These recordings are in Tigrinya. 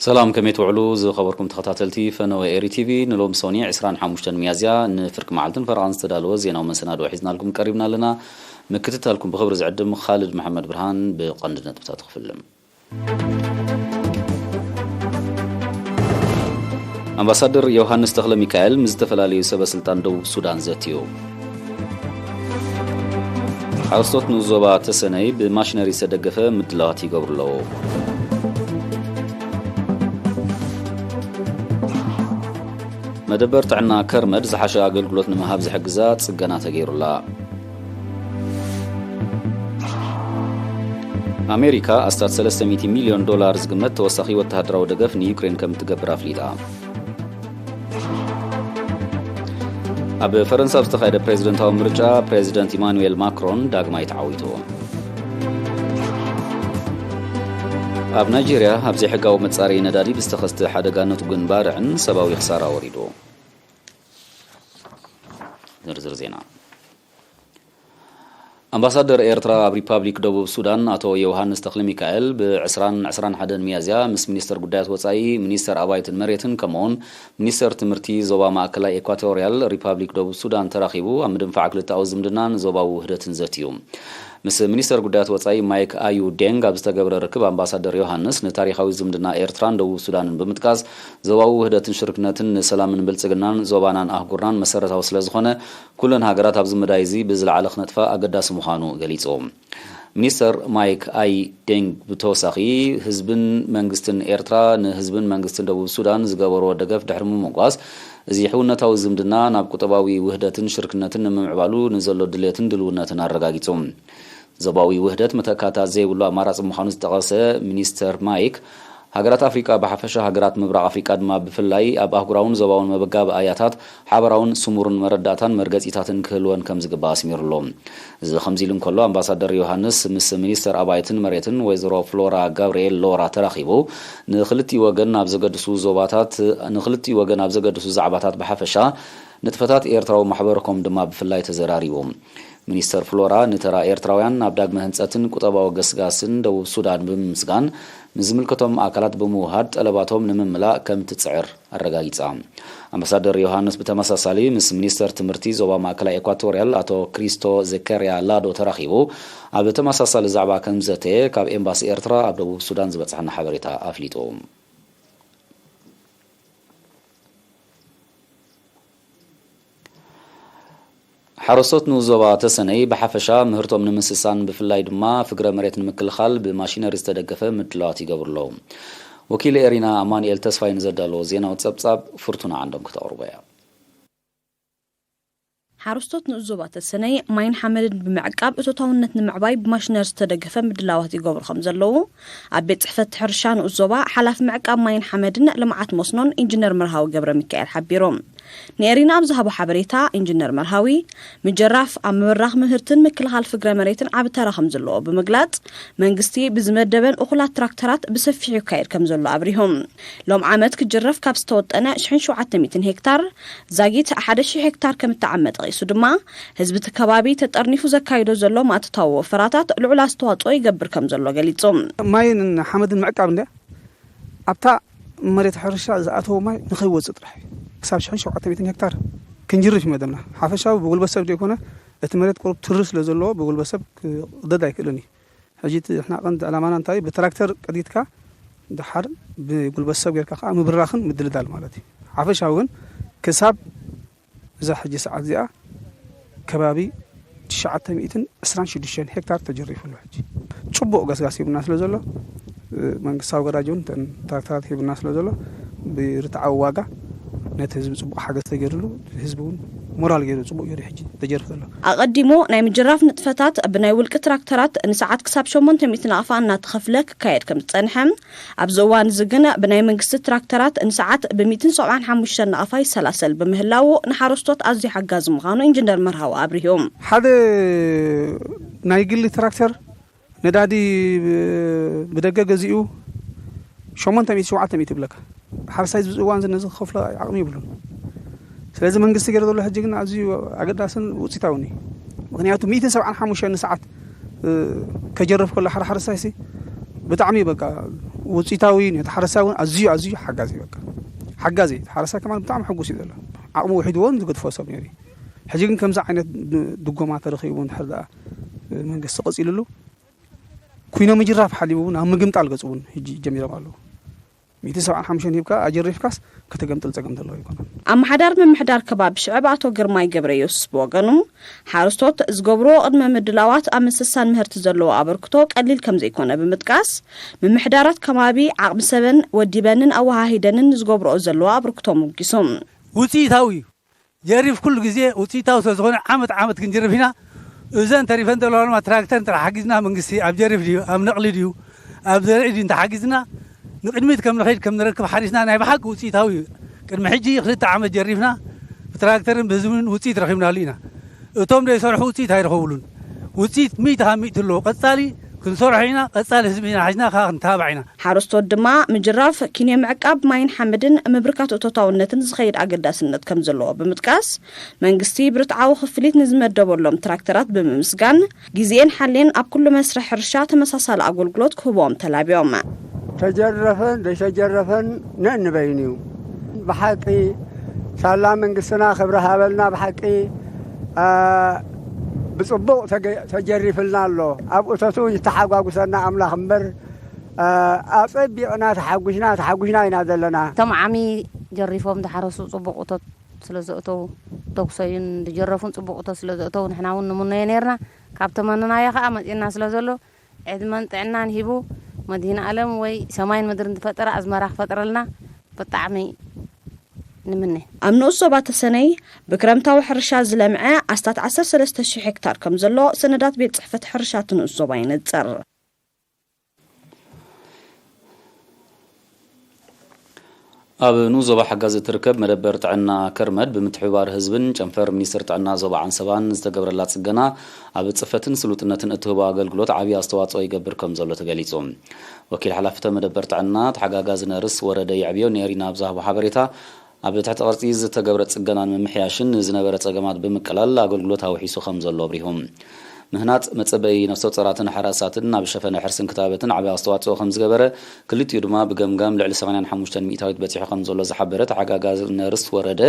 ሰላም፣ ከመይ ትውዕሉ ዝኸበርኩም ተኸታተልቲ ፈነወ ኤሪ ቲቪ? ንሎሚ ሰኒ ዕስራን ሓሙሽተን ሚያዝያ ንፍርቂ መዓልትን ፈረቓን ዝተዳለወ ዜናዊ መሰናድኦ ሒዝናልኩም ቀሪብና ኣለና። ምክትታልኩም ብኽብሪ ዝዕድም ኻልድ መሓመድ ብርሃን። ብቐንዲ ነጥብታት ክፍልም። ኣምባሳደር ዮሃንስ ተኽለ ሚካኤል ምስ ዝተፈላለዩ ሰበ ስልጣን ደቡብ ሱዳን ዘትዩ። ሓረስቶት ንኡስ ዞባ ተሰነይ ብማሽነሪ ዝተደገፈ ምድላዋት ይገብሩ ኣለዉ። መደበር ጥዕና ከርመድ ዝሓሸ ኣገልግሎት ንምሃብ ዝሕግዛ ጽገና ተገይሩላ። ኣሜሪካ ኣስታት ሰለስተ ሚእቲ ሚልዮን ዶላር ዝግመት ተወሳኺ ወተሃደራዊ ደገፍ ንዩክሬን ከም እትገብር ኣፍሊጣ። ኣብ ፈረንሳ ኣብ ዝተኻየደ ፕሬዝደንታዊ ምርጫ ፕሬዝደንት ኢማኑኤል ማክሮን ዳግማይ ተዓዊቱ። ኣብ ናይጄርያ ኣብ ዘይሕጋዊ መጻረዪ ነዳዲ ብዝተኸስተ ሓደ ጋነቱ ግን ባርዕን ሰብኣዊ ክሳራ ወሪዱ። ዝርዝር ዜና። ኣምባሳደር ኤርትራ ኣብ ሪፓብሊክ ደቡብ ሱዳን ኣቶ ዮሃንስ ተኽለሚካኤል ብ ዕስራን ዕስራን ሓደን ሚያዝያ ምስ ሚኒስተር ጉዳያት ወጻኢ፣ ሚኒስተር ኣባይትን መሬትን ከምኡውን ሚኒስተር ትምህርቲ ዞባ ማእከላይ ኤኳቶርያል ሪፓብሊክ ደቡብ ሱዳን ተራኺቡ ኣብ ምድንፋዕ ክልተኣዊ ዝምድናን ዞባዊ ውህደትን ዘትዩ። ምስ ሚኒስተር ጉዳያት ወጻኢ ማይክ ኣዩ ዴንግ ኣብ ዝተገብረ ርክብ ኣምባሳደር ዮሃንስ ንታሪኻዊ ዝምድና ኤርትራን ደቡብ ሱዳንን ብምጥቃስ ዞባዊ ውህደትን ሽርክነትን ንሰላምን ብልጽግናን ዞባናን ኣህጉርናን መሰረታዊ ስለ ዝኾነ ኩለን ሃገራት ኣብዚ መዳይ እዚ ብዝለዓለ ክነጥፋ ኣገዳሲ ምዃኑ ገሊጹ። ሚኒስተር ማይክ ኣይ ዴንግ ብተወሳኺ ህዝብን መንግስትን ኤርትራ ንህዝብን መንግስትን ደቡብ ሱዳን ዝገበርዎ ደገፍ ድሕሪ ምምጓስ እዚ ሕውነታዊ ዝምድና ናብ ቁጠባዊ ውህደትን ሽርክነትን ንምምዕባሉ ንዘሎ ድሌትን ድልውነትን ኣረጋጊጹ። ዞባዊ ውህደት መተካእታ ዘይብሉ ኣማራጺ ምዃኑ ዝጠቐሰ ሚኒስተር ማይክ፣ ሃገራት ኣፍሪቃ ብሓፈሻ ሃገራት ምብራቕ ኣፍሪቃ ድማ ብፍላይ ኣብ ኣህጉራውን ዞባውን መበጋብኣያታት ሓበራውን ስሙርን መረዳእታን መርገጺታትን ክህልወን ከም ዝግባእ ኣስሚሩሉ። እዚ ከምዚ ኢሉ እንከሎ ኣምባሳደር ዮሃንስ ምስ ሚኒስተር ኣባይትን መሬትን ወይዘሮ ፍሎራ ጋብርኤል ሎራ ተራኺቡ ንክልቲኡ ወገን ኣብ ዘገድሱ ዞባታት ንክልቲኡ ወገን ኣብ ዘገድሱ ዛዕባታት ብሓፈሻ ንጥፈታት ኤርትራዊ ማሕበረኮም ድማ ብፍላይ ተዘራሪቡ። ሚኒስተር ፍሎራ ንተራ ኤርትራውያን ናብ ዳግመ ህንጸትን ቁጠባዊ ገስጋስን ደቡብ ሱዳን ብምምስጋን ንዝምልከቶም ኣካላት ብምውሃድ ጠለባቶም ንምምላእ ከም ትጽዕር ኣረጋጊጻ። ኣምባሳደር ዮሃንስ ብተመሳሳሊ ምስ ሚኒስተር ትምህርቲ ዞባ ማእከላይ ኤኳቶርያል ኣቶ ክሪስቶ ዘከርያ ላዶ ተራኺቡ ኣብ ተመሳሳሊ ዛዕባ ከም ዘተየ ካብ ኤምባሲ ኤርትራ ኣብ ደቡብ ሱዳን ዝበጽሐና ሓበሬታ ኣፍሊጡ። ሓረስቶት ንኡስ ዞባ ተሰነይ ብሓፈሻ ምህርቶም ንምስሳን ብፍላይ ድማ ፍግረ መሬት ንምክልኻል ብማሽነሪ ዝተደገፈ ምድላዋት ይገብሩ ኣለዉ። ወኪል ኤሪና ኣማኑኤል ተስፋይ ንዘዳለዎ ዜናዊ ጸብጻብ ፍርቱና ዓንዶም ክተቕርቦ እያ። ሓረስቶት ንኡስ ዞባ ተሰነይ ማይን ሓመድን ብምዕቃብ እቶታውነት ንምዕባይ ብማሽነሪ ዝተደገፈ ምድላዋት ይገብሩ ከም ዘለዉ ኣብ ቤት ጽሕፈት ሕርሻ ንኡስ ዞባ ሓላፊ ምዕቃብ ማይን ሓመድን ልምዓት መስኖን ኢንጂነር መርሃዊ ገብረ ሚካኤል ሓቢሮም። ንኤሪና ኣብ ዝሃቦ ሓበሬታ ኢንጂነር መርሃዊ፣ ምጀራፍ ኣብ ምብራኽ ምህርትን ምክልኻል ፍግረ መሬትን ዓቢ ተራ ከም ዘለዎ ብምግላጽ፣ መንግስቲ ብዝመደበን እኹላት ትራክተራት ብሰፊሑ ይካየድ ከም ዘሎ ኣብሪሆም። ሎም ዓመት ክጅረፍ ካብ ዝተወጠነ ሽሕን ሸውዓተ ሚእትን ሄክታር ዛጊት ሓደ ሺሕ ሄክታር ከም እተዓመ ጠቒሱ ድማ፣ ህዝቢ እቲ ከባቢ ተጠርኒፉ ዘካይዶ ዘሎ ማእቶታዊ ወፈራታት ልዑል ኣስተዋጽኦ ይገብር ከም ዘሎ ገሊጹ። ማይን ሓመድን ምዕቃብ እንድያ ኣብታ መሬት ሕርሻ ዝኣተወ ማይ ንኸይወፅእ ጥራሕ እዩ። ክሳብ ሽሕን ሸውዓተ ሚእትን ሄክታር ክንጅርፍ እዩ መደብና። ሓፈሻዊ ብጉልበት ሰብ ዘይኮነ፣ እቲ መሬት ቁሩብ ትሪ ስለ ዘለዎ ብጉልበት ሰብ ክቕደድ ኣይክእልን እዩ። ሕጂ እቲ ንሕና ቀንዲ ዕላማና እንታይ እዩ? ብትራክተር ቀዲድካ ደሓር ብጉልበት ሰብ ጌርካ ከዓ ምብራኽን ምድልዳል ማለት እዩ። ሓፈሻዊ ግን ክሳብ እዛ ሕጂ ሰዓት እዚኣ ከባቢ ትሽዓተ ሚእትን ዕስራን ሽዱሽተን ሄክታር ተጀሪፉ ኣሎ። ሕጂ ጽቡቕ ገስጋስ ሂቡና ስለ ዘሎ፣ እ፣ መንግስታዊ ገራጅ እውን እተን ትራክተራት ሂቡና ስለ ዘሎ፣ ብርትዓዊ ዋጋ ነቲ ህዝቢ ጽቡቕ ሓገዝ ተገይሩሉ፣ ህዝቢ እውን ሞራል ገይሩ ጽቡቕ ገይሩ ሕጂ ተጀርፍ ዘሎ። ኣቐዲሙ ናይ ምጅራፍ ንጥፈታት ብናይ ውልቂ ትራክተራት ንሰዓት ክሳብ ሸሞንተ ሚእቲ ናቕፋ እናተኸፍለ ክካየድ ከም ዝጸንሐ፣ ኣብዚ እዋን እዚ ግን ብናይ መንግስቲ ትራክተራት ንሰዓት ብሚእትን ሰብዓን ሓሙሽተን ናቕፋ ይሰላሰል ብምህላዉ ንሓረስቶት ኣዝዩ ሓጋዚ ምዃኑ ኢንጂነር መርሃዊ ኣብሪሁ። ሓደ ናይ ግሊ ትራክተር ነዳዲ ብደገ ገዚኡ ሸሞንተ ሚእቲ ሸውዓተ ሚእቲ ይብለካ። ሓረስታይ ኣብዚ እዋን እዚ ነዚ ክኸፍሎ ዓቕሚ የብሉን። ስለዚ መንግስቲ ገይሩ ዘሎ ሕጂ ግን ኣዝዩ ኣገዳስን ውፅኢታውን እዩ። ምኽንያቱ ሚእትን ሰብዓን ሓሙሽተን ንሰዓት፣ እ፣ ከጀርፍ ከሎ ሓደ ሓረስታይ ሲ ብጣዕሚ በቃ ውፅኢታዊ እዩ። ነቲ ሓረስታይ እውን ኣዝዩ ኣዝዩ ሓጋዚ እዩ። በቃ ሓጋዚ እዩ። እቲ ሓረስታይ ከማን ብጣዕሚ ሕጉስ እዩ ዘሎ። ዓቕሙ ውሒድዎ ዝገድፎ ሰብ ነይሩ እዩ። ሕጂ ግን ከምዚ ዓይነት ድ- ድጎማ ተረኺቡ እንድሕር ደኣ መንግስቲ ቀፂሉሉ፣ ኩይኖ ምጅራፍ ሓሊቡ እውን ኣብ ምግምጣል ገፁ እውን ሕጂ ጀሚሮም ኣለዉ። ሚእቲ ሰብዓን ሓሙሽተን ሂብካ ኣጀሪፍካስ ከተገምጥል ጸገም ዘለዎ ኣይኮነን። ኣመሓዳሪ ምምሕዳር ከባቢ ሽዕብ ኣቶ ግርማይ ገብረየሱስ ብወገኑ፣ ሓረስቶት ዝገብርዎ ቅድመ ምድላዋት ኣብ ምስሳን ምህርቲ ዘለዎ ኣበርክቶ ቀሊል ከም ዘይኮነ ብምጥቃስ፣ ምምሕዳራት ከባቢ ዓቕሚ ሰበን ወዲበንን ኣወሃሂደንን ንዝገብርኦ ዘለዎ ኣበርክቶ ኣሞጊሱ። ውፅኢታዊ እዩ። ጀሪፍ ኩሉ ግዜ ውፅኢታዊ ስለ ዝኾነ ዓመት ዓመት ክንጅርፍ ኢና። እዘን ተሪፈን ዘለዋ ድማ ትራክተር እንተ ሓጊዝና መንግስቲ ኣብ ጀሪፍ ድዩ ኣብ ነቕሊ ድዩ ኣብ ዘርኢ ድዩ እንተሓጊዝና ንቅድሚት ከም ንኸይድ ከም ንረክብ ሓሪስና ናይ ብሓቂ ውፅኢታዊ እዩ። ቅድሚ ሕጂ ክልተ ዓመት ጀሪፍና ብትራክተርን ብህዝብን ውፅኢት ረኺብናሉ ኢና። እቶም ዘይሰርሑ ውፅኢት ኣይረኸብሉን። ውፅኢት ሚእቲ ካብ ሚእቲ ኣለዎ። ቀፃሊ ክንሰርሖ ኢና። ቀፃሊ ህዝቢ ኢና ሓዝና ከዓ ክንተባባዕ ኢና። ሓረስቶት ድማ ምጅራፍ፣ ኪንዮ ምዕቃብ ማይን ሓመድን ምብርካት እቶታውነትን ዝኸይድ ኣገዳስነት ከም ዘለዎ ብምጥቃስ፣ መንግስቲ ብርትዓዊ ክፍሊት ንዝመደበሎም ትራክተራት ብምምስጋን፣ ግዜኤን ሓሌን ኣብ ኩሉ መስርሕ ሕርሻ ተመሳሳሊ ኣገልግሎት ክህቦም ተላብዮም። ተጀረፈን ዘይተጀረፈን ነንበይኑ እዩ። ብሓቂ ሳላ መንግስትና ክብሪ ሃበልና። ብሓቂ ብፅቡቕ ተጀሪፍልና ኣሎ። ኣብ እቶቱ ይተሓጓጉሰና ኣምላኽ እምበር ኣፀቢቕና ተሓጉሽና ተሓጉሽና ኢና ዘለና። እቶም ዓሚ ጀሪፎም ዝሓረሱ ፅቡቕ እቶት ስለ ዘእተው፣ ተጉሰዩን ዝጀረፉን ፅቡቕ እቶት ስለ ዘእተው ንሕና እውን ንምነዮ ነርና። ካብ ተመንናዮ ከዓ መፂእና ስለ ዘሎ ዕድመን ጥዕናን ሂቡ መድህን ኣለም ወይ ሰማይን ምድርን ዝፈጠረ ኣዝመራ ክፈጥረልና ብጣዕሚ ንምነ። ኣብ ንኡስ ዞባ ተሰነይ ብክረምታዊ ሕርሻ ዝለምዐ ኣስታት ዓሰርተ ሰለስተ ሽሕ ሄክታር ከም ዘሎ ሰነዳት ቤት ፅሕፈት ሕርሻ እቲ ንኡስ ዞባ ይነፅር። ኣብ ንኡስ ዞባ ሓጋዝ እትርከብ መደበር ጥዕና ከርመድ ብምትሕብባር ህዝብን ጨንፈር ሚኒስትር ጥዕና ዞባ ዓንሰባን ዝተገብረላ ፅገና ኣብ ፅፈትን ስሉጥነትን እትህቦ ኣገልግሎት ዓብዪ ኣስተዋፅኦ ይገብር ከም ዘሎ ተገሊፁ። ወኪል ሓላፊ እተ መደበር ጥዕና ተሓጋጋዚ ነርስ ወረደ የዕብዮ ንኤሪና ብዝሃቦ ሓበሬታ፣ ኣብ ትሕቲ ቅርፂ ዝተገብረ ፅገናን ምምሕያሽን ንዝነበረ ፀገማት ብምቅላል ኣገልግሎት ኣውሒሱ ከም ዘሎ ኣብሪሁ። ምህናፅ መፀበይ ነፍሰ ጡራትን ሓራሳትን ናብ ሸፈነ ሕርስን ክታበትን ዓብዪ ኣስተዋፅኦ ከም ዝገበረ ክልቲኡ ድማ ብገምጋም ልዕሊ ሰማንያን ሓሙሽተን ሚእታዊት በፂሑ ከም ዘሎ ዝሓበረ ተሓጋጋዚ ነርስ ወረደ፣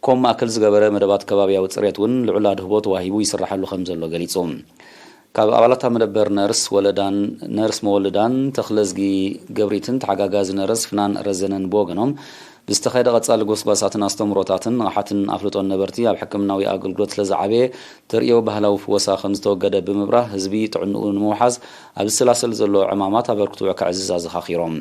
ኮም ማእከል ዝገበረ መደባት ከባብያዊ ፅሬት እውን ልዑል ኣድህቦ ተዋሂቡ ይስራሓሉ ከም ዘሎ ገሊፁ። ካብ ኣባላታ መደበር ነርስ ወለዳን ነርስ መወልዳን ተኽለዝጊ ገብሪትን ተሓጋጋዚ ነርስ ፍናን ረዘነን ብወገኖም ብዝተኻየደ ቀጻሊ ጎስጓሳትን ኣስተምሮታትን ንቕሓትን ኣፍልጦን ነበርቲ ኣብ ሕክምናዊ ኣገልግሎት ስለዝዓበየ ተርእዮ ባህላዊ ፍወሳ ከም ዝተወገደ ብምብራህ ህዝቢ ጥዕንኡ ንምውሓዝ ኣብ ዝሰላሰል ዘሎ ዕማማት ኣበርክትኡ ከዕዝዝ ኣዘኻኺሮም።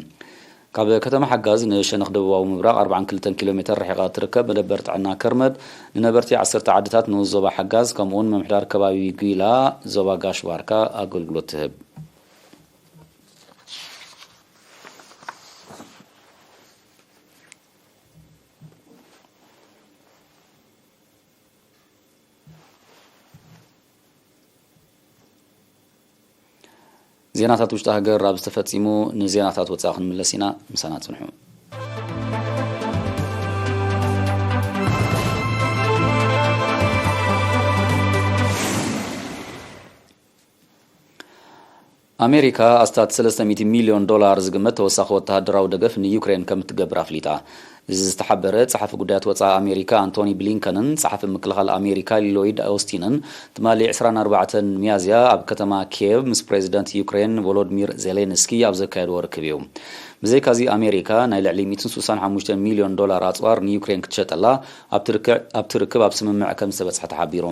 ካብ ከተማ ሓጋዝ ንሸነኽ ደቡባዊ ምብራቕ ኣርባዓን ክልተን ኪሎ ሜተር ርሒቓ እትርከብ መደበር ጥዕና ከርመድ ንነበርቲ ዓሰርተ ዓድታት ንኡስ ዞባ ሓጋዝ ከምኡውን ምምሕዳር ከባቢ ጒላ ዞባ ጋሽ ባርካ ኣገልግሎት ትህብ። ዜናታት ውሽጢ ሃገር ኣብ ዝተፈጺሙ ንዜናታት ወጻኢ ክንምለስ ኢና። ምሳና ጽንሑ። ኣሜሪካ ኣስታት ሰለስተ ሚእቲ ሚልዮን ዶላር ዝግመት ተወሳኺ ወተሃደራዊ ደገፍ ንዩክሬን ከም እትገብር ኣፍሊጣ። እዚ ዝተሓበረ ጸሓፊ ጉዳያት ወጻኢ ኣሜሪካ ኣንቶኒ ብሊንከንን ጸሓፊ ምክልኻል ኣሜሪካ ሎይድ ኦስቲንን ትማሊ ዕስራን ኣርባዕተን ሚያዝያ ኣብ ከተማ ኪየቭ ምስ ፕሬዚደንት ዩክሬን ቮሎድሚር ዜሌንስኪ ኣብ ዘካየድዎ ርክብ እዩ። ብዘይካዚ ኣሜሪካ ናይ ልዕሊ ሚእትን ስሳን ሓሙሽተን ሚልዮን ዶላር ኣጽዋር ንዩክሬን ክትሸጠላ ኣብቲ ርክዕ-፣ ኣብቲ ርክብ ኣብ ስምምዕ ከም ዝተበጽሐ ተሓቢሩ።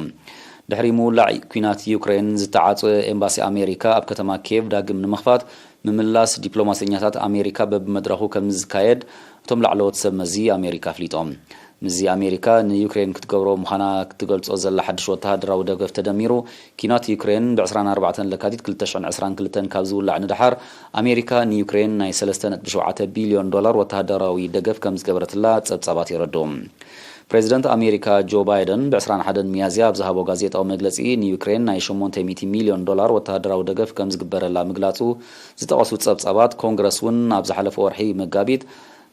ድሕሪ ምውላዕ ኲናት ዩክሬን ዝተዓጽወ ኤምባሲ ኣሜሪካ ኣብ ከተማ ኪየቭ ዳግም ንምኽፋት ምምላስ ዲፕሎማሰኛታት ኣሜሪካ በብመድረኹ ከም ዝካየድ እቶም ላዕለዎት ሰብ መዚ ኣሜሪካ ኣፍሊጦም። ምዚ ኣሜሪካ ንዩክሬን ክትገብሮ ምዃና ክትገልጾ ዘላ ሓድሽ ወተሃደራዊ ደገፍ ተደሚሩ፣ ኲናት ዩክሬን ብ ዕስራን ኣርባዕተን ለካቲት ክልተ ሽሕን ዕስራን ክልተን ካብ ዝውላዕ ንደሓር ኣሜሪካ ንዩክሬን ናይ ሰለስተ ነጥቢ ሸውዓተ ቢልዮን ዶላር ወተሃደራዊ ደገፍ ከም ዝገበረትላ ጸብጻባት የረድኡ። ፕሬዚደንት ኣሜሪካ ጆ ባይደን ብ ዕስራን ሓደን ሚያዝያ ኣብ ዝሃቦ ጋዜጣዊ መግለጺ ንዩክሬን ናይ ሸሞንተ ሚእቲ ሚልዮን ዶላር ወተሃደራዊ ደገፍ ከም ዝግበረላ ምግላጹ ዝጠቐሱ ጸብጻባት፣ ኮንግረስ እውን ኣብ ዝሓለፈ ወርሒ መጋቢት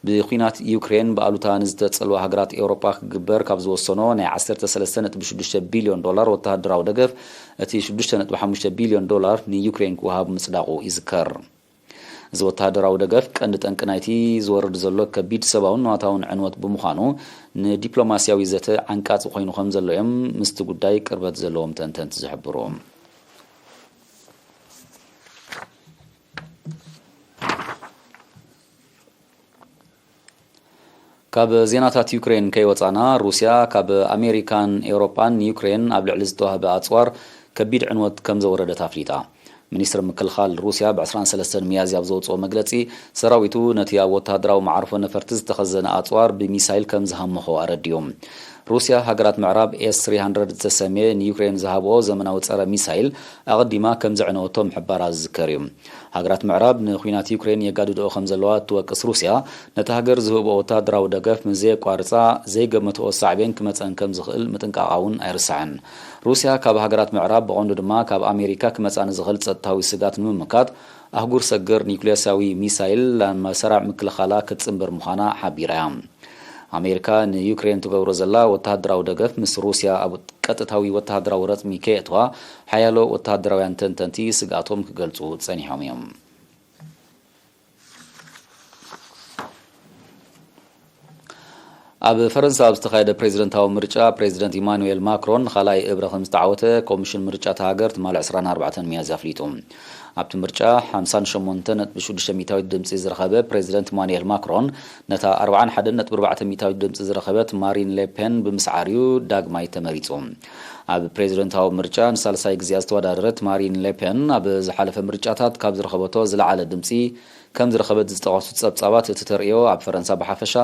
ብኲናት ዩክሬን ብኣሉታ ንዝተጸልዋ ሃገራት ኤውሮጳ ክግበር ካብ ዝወሰኖ ናይ ዓሰርተ ሰለስተ ነጥቢ ሽዱሽተ ቢልዮን ዶላር ወተሃደራዊ ደገፍ እቲ ሽዱሽተ ነጥቢ ሓሙሽተ ቢልዮን ዶላር ንዩክሬን ክወሃብ ምጽዳቑ ይዝከር። እዚ ወተሃደራዊ ደገፍ ቀንዲ ጠንቂ ናይቲ ዝወርድ ዘሎ ከቢድ ሰብኣውን ንዋታውን ዕንወት ብምዃኑ፣ ንዲፕሎማስያዊ ዘተ ዓንቃጺ ኮይኑ ከም ዘሎ እዮም ምስቲ ጉዳይ ቅርበት ዘለዎም ተንተንቲ ዝሕብሩ። ካብ ዜናታት ዩክሬን ከይወጻና፣ ሩስያ ካብ ኣሜሪካን ኤውሮጳን ንዩክሬን ኣብ ልዕሊ ዝተዋህበ ኣጽዋር ከቢድ ዕንወት ከም ዘወረደት ኣፍሊጣ። ሚኒስትሪ ምክልኻል ሩስያ ብ ዕስራን ሰለስተን ሚያዝያ ኣብ ዘውጽኦ መግለጺ፣ ሰራዊቱ ነቲ ኣብ ወተሃደራዊ መዓርፎ ነፈርቲ ዝተኸዘነ ኣጽዋር ብሚሳይል ከም ዝሃመኾ ኣረዲኡ። ሩስያ፣ ሃገራት ምዕራብ ኤስ ትሪ ሃንድረድ ዝተሰምየ ንዩክሬን ዝሃብኦ ዘመናዊ ጸረ ሚሳይል ኣቐዲማ ከም ዘዕነወቶ ምሕባራ ዝዝከር እዩ። ሃገራት ምዕራብ ንኹናት ዩክሬን የጋድድኦ ከም ዘለዋ እትወቅስ ሩስያ፣ ነታ ሃገር ዝህብኦ ወተሃደራዊ ደገፍ ምስ ዘየቋርጻ፣ ዘይገመትኦ ሳዕቤን ክመጸን ከም ዝኽእል ምጥንቃቓ እውን ኣይርሳዕን። ሩስያ ካብ ሃገራት ምዕራብ፣ ብቐንዱ ድማ ካብ ኣሜሪካ ክመጻ ንዝኽእል ጸጥታዊ ስጋት ንምምካት፣ ኣህጉር ሰገር ኒውክሌሳዊ ሚሳይል ናብ መሳርዕ ምክልኻላ ክትጽንብር ምዃና ሓቢራ እያ። ኣሜሪካ ንዩክሬን ትገብሮ ዘላ ወተሃደራዊ ደገፍ ምስ ሩስያ ኣብ ቀጥታዊ ወተሃደራዊ ረጽሚ ከየእትዋ ሓያሎ ወተሃደራውያን ተንተንቲ ስግኣቶም ክገልጹ ጸኒሖም እዮም። ኣብ ፈረንሳ ኣብ ዝተኻየደ ፕሬዝደንታዊ ምርጫ፣ ፕሬዝደንት ኢማኑኤል ማክሮን ንኻልኣይ እብረ ከም ዝተዓወተ ኮሚሽን ምርጫ እታ ሃገር ትማሊ ዕስራን ኣርባዕተን ሚያዝያ ኣፍሊጡ። ኣብቲ ምርጫ ሓምሳን ሸሞንተን ነጥቢ ሽዱሽተ ሚእታዊት ድምጺ ዝረኸበ ፕሬዝደንት ኢማኑኤል ማክሮን፣ ነታ ኣርባዓን ሓደን ነጥቢ ኣርባዕተ ሚእታዊት ድምጺ ዝረኸበት ማሪን ሌፔን ብምስዓር እዩ ዳግማይ ተመሪጹ። ኣብ ፕሬዝደንታዊ ምርጫ ንሳልሳይ ግዜኣ ዝተወዳደረት ማሪን ሌፔን፣ ኣብ ዝሓለፈ ምርጫታት ካብ ዝረኸበቶ ዝለዓለ ድምጺ ከም ዝረኸበት ዝጠቐሱ ጸብጻባት፣ እቲ ተርእዮ ኣብ ፈረንሳ ብሓፈሻ፣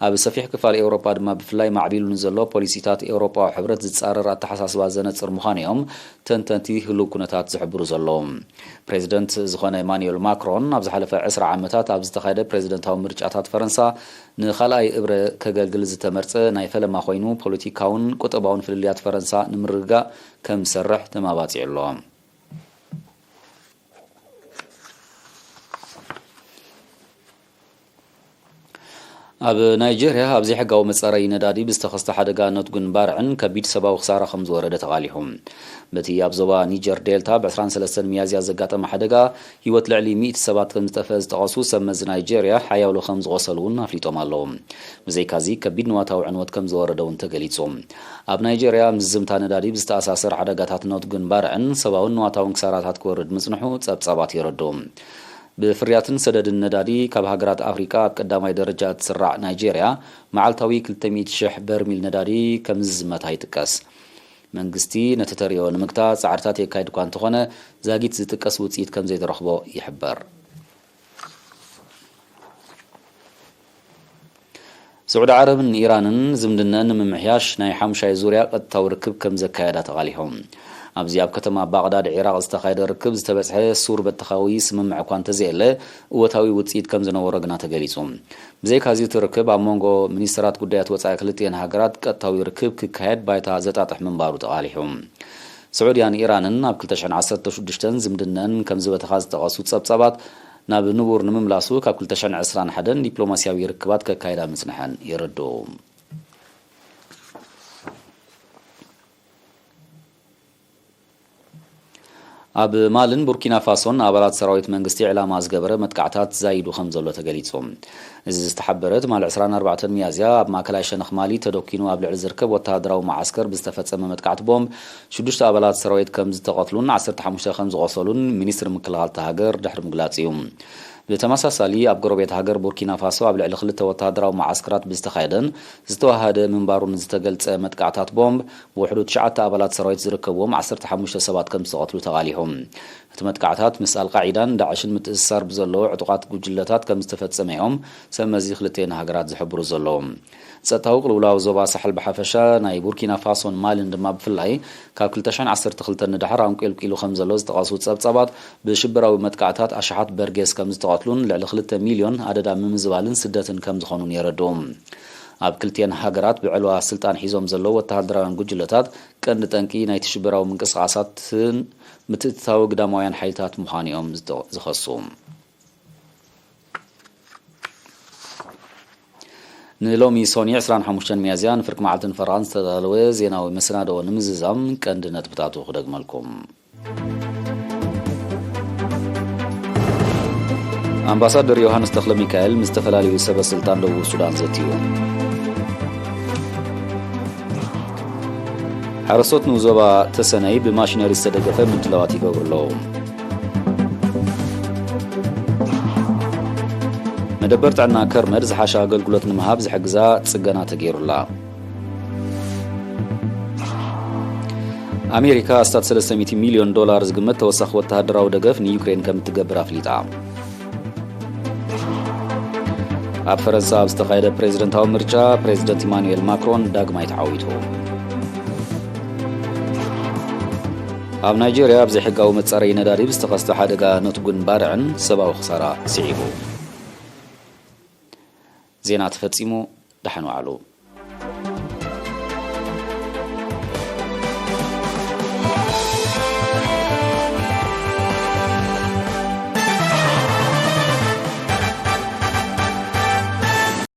ኣብ ሰፊሕ ክፋል ኤውሮጳ ድማ ብፍላይ ማዕቢሉ ንዘሎ ፖሊሲታት ኤውሮጳዊ ሕብረት ዝጻረር ኣተሓሳስባ ዘነጽር ምዃኑ እዮም ተንተንቲ ህሉው ኩነታት ዝሕብሩ ዘለዉ። ፕሬዚደንት ዝኾነ ኢማኑኤል ማክሮን ኣብ ዝሓለፈ ዕስራ ዓመታት ኣብ ዝተኻየደ ፕሬዚደንታዊ ምርጫታት ፈረንሳ ንኻልኣይ እብረ ከገልግል ዝተመርጸ ናይ ፈለማ ኮይኑ፣ ፖለቲካውን ቁጠባውን ፍልልያት ፈረንሳ ንምርግጋእ ከም ዝሰርሕ ተማባጺዑ ኣሎ። ኣብ ናይጄርያ ኣብ ዘይሕጋዊ መጻረዪ ነዳዲ ብዝተኸስተ ሓደጋ ነትጉን ባርዕን ከቢድ ሰብኣዊ ክሳራ ከም ዝወረደ ተቓሊሑ። በቲ ኣብ ዞባ ኒጀር ዴልታ ብ ዕስራን ሰለስተን ሚያዝያ ዘጋጠመ ሓደጋ፣ ህይወት ልዕሊ ሚእቲ ሰባት ከም ዝጠፍአ ዝጠቐሱ ሰብ መዚ ናይጄርያ፣ ሓያሎ ከም ዝቖሰሉ እውን ኣፍሊጦም ኣለዉ። ብዘይካዚ፣ ከቢድ ንዋታዊ ዕንወት ከም ዝወረደ እውን ተገሊጹ። ኣብ ናይጄርያ፣ ምስ ዝምታ ነዳዲ ብዝተኣሳሰር ሓደጋታት ነትጉን ባርዕን ሰብኣውን ንዋታውን ክሳራታት ክወርድ ምጽንሑ ጸብጻባት የረድኡ። ብፍርያትን ሰደድን ነዳዲ ካብ ሃገራት ኣፍሪቃ ኣብ ቀዳማይ ደረጃ እትስራዕ ናይጄርያ፣ መዓልታዊ ክልተ ሚእቲ ሽሕ በርሚል ነዳዲ ከም ዝዝመታ ይጥቀስ። መንግስቲ ነቲ ተርእዮ ንምግታእ ጻዕርታት የካይድ እኳ እንተኾነ፣ ዛጊት ዝጥቀስ ውጽኢት ከም ዘይተረኽቦ ይሕበር። ስዑዲ ዓረብን ኢራንን ዝምድነአን ንምምሕያሽ ናይ ሓሙሻይ ዙርያ ቀጥታዊ ርክብ ከም ዘካየዳ ተቓሊሖም። ኣብዚ ኣብ ከተማ ባቕዳድ ዒራቕ ዝተኻየደ ርክብ ዝተበጽሐ ሱር በተኻዊ ስምምዕ እኳ እንተዘየለ፣ እወታዊ ውጽኢት ከም ዝነበሮ ግና ተገሊጹ። ብዘይካዚ፣ እቲ ርክብ ኣብ መንጎ ሚኒስተራት ጉዳያት ወጻኢ ክልቲኤን ሃገራት ቀጥታዊ ርክብ ክካየድ ባይታ ዘጣጥሕ ምንባሩ ተቓሊሑ። ስዑድያን ኢራንን ኣብ ክልተ ሽሕን ዓሰርተ ሽዱሽተን ዝምድነአን ከም ዝበተኻ ዝጠቐሱ ጸብጻባት፣ ናብ ንቡር ንምምላሱ ካብ ክልተ ሽሕን ዕስራን ሓደን ዲፕሎማስያዊ ርክባት ከካይዳ ምጽንሐን የረድኡ። ኣብ ማልን ቡርኪና ፋሶን ኣባላት ሰራዊት መንግስቲ ዕላማ ዝገበረ መጥቃዕታት ዛይዱ ከም ዘሎ ተገሊጹ። እዚ ዝተሓበረ ትማሊ ዕስራን ኣርባዕተን ሚያዝያ ኣብ ማእከላይ ሸነኽ ማሊ ተደኪኑ ኣብ ልዕሊ ዝርከብ ወተሃደራዊ መዓስከር ብዝተፈጸመ መጥቃዕቲ ቦምብ ሽዱሽተ ኣባላት ሰራዊት ከም ዝተቐትሉን ዓሰርተ ሓሙሽተ ከም ዝቖሰሉን ሚኒስትሪ ምክልኻል እታ ሃገር ድሕሪ ምግላጹ እዩ። ብተመሳሳሊ፣ ኣብ ጎረቤት ሃገር ቡርኪና ፋሶ ኣብ ልዕሊ ክልተ ወተሃደራዊ መዓስከራት ብዝተኻየደን ዝተዋሃደ ምንባሩን ዝተገልጸ መጥቃዕታት ቦምብ፣ ብውሕዱ ትሽዓተ ኣባላት ሰራዊት ዝርከብዎም ዓሰርተ ሓሙሽተ ሰባት ከም ዝተቐትሉ ተቓሊሑ። እቲ መጥቃዕታት ምስ ኣልቃዒዳን ዳዕሽን ምትእስሳር ብዘለዎ ዕጡቓት ጉጅለታት ከም ዝተፈጸመ እዮም ሰብ መዚ ክልቲኤን ሃገራት ዝሕብሩ ዘለዉ። ጸጥታዊ ቅልውላው ዞባ ሳሕል ብሓፈሻ፣ ናይ ቡርኪና ፋሶን ማልን ድማ ብፍላይ፣ ካብ ክልተ ሽሕን ዓሰርተ ክልተን ንደሓር ኣንቆልቂሉ ከም ዘሎ ዝጠቐሱ ጸብጻባት፣ ብሽበራዊ መጥቃዕታት ኣሽሓት በርጌስ ከም ዝተቐትሉን ልዕሊ ክልተ ሚልዮን ኣደዳ ምምዝባልን ስደትን ከም ዝኾኑን የረድኡ። ኣብ ክልቲኤን ሃገራት ብዕልዋ ስልጣን ሒዞም ዘለዉ ወተሃደራውያን ጉጅለታት ቀንዲ ጠንቂ ናይቲ ሽበራዊ ምንቅስቓሳትን ምትእትታዊ ግዳማውያን ሓይልታት ምዃኑ እዮም ዝጠ-፣ ዝኸሱ። ንሎሚ ሶኒ ዕስራን ሓሙሽተን ሚያዝያ ንፍርቂ መዓልትን ፈረቓን ዝተዳለወ ዜናዊ መሰናድኦ ንምዝዛም ቀንዲ ነጥብታቱ ክደግመልኩም። ኣምባሳደር ዮሃንስ ተኽለ ሚካኤል ምስ ዝተፈላለዩ ሰበ ስልጣን ደቡብ ሱዳን ዘትዩ። ሓረስቶት ንዞባ ተሰነይ ብማሽነሪ ዝተደገፈ ምድላዋት ይገብሩ ኣለዉ። መደበር ጥዕና ከርመድ ዝሓሸ ኣገልግሎት ንምሃብ ዝሕግዛ ጽገና ተገይሩላ። ኣሜሪካ ኣስታት ሰለስተ ሚእቲ ሚልዮን ዶላር ዝግመት ተወሳኺ ወተሃደራዊ ደገፍ ንዩክሬን ከም እትገብር ኣፍሊጣ። ኣብ ፈረንሳ ኣብ ዝተኻየደ ፕሬዝደንታዊ ምርጫ፣ ፕሬዝደንት ኢማኑኤል ማክሮን ዳግማይ ተዓዊቱ። ኣብ ናይጄርያ ኣብ ዘይሕጋዊ መጻረዪ ነዳዲ ብዝተኸስተ ሓደጋ ነትጉን ባርዕን ሰብኣዊ ክሳራ ስዒቡ። ዜና ተፈጺሙ። ደሓን ዋዕሉ።